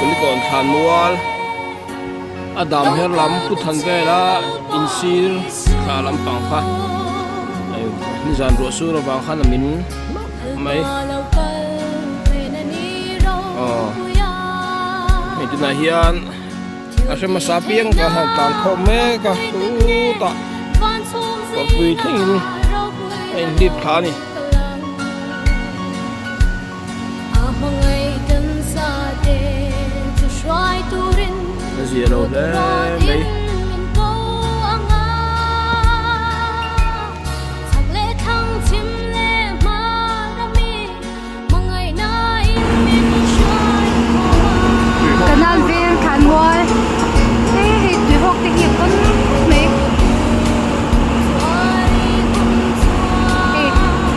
Kulikawn thlanmual a dam her lam pu than vela insir thla lampang kha nizan ruah sur avang khan a min hlauh mai aw hei tunah hian a hre hmasa piang ka han tlan khawm mek a chutah kawrpui thlengin a inhlip thla a ni. A zia lo hle mai. Canal veng thlanmual hei hei tuihawk te hi a pawn khawp mai hei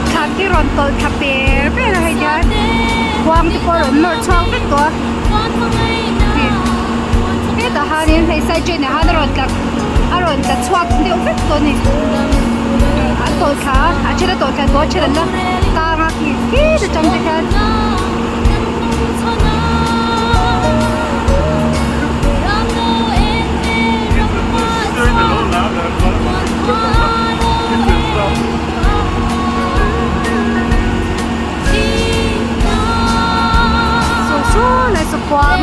thlan te rawn tawlh thla per per a hei hian khuang te pawh a rawn nawr chhuak vek tawh a hei hetah hianin hei side train ah hian a rawn tla a rawn tla chhuak deuh vek tawh a ni a tawlh thla a a then a tawlh thla tawh a then an la tang a khi atang te khian. Saw saw lai saw kuang.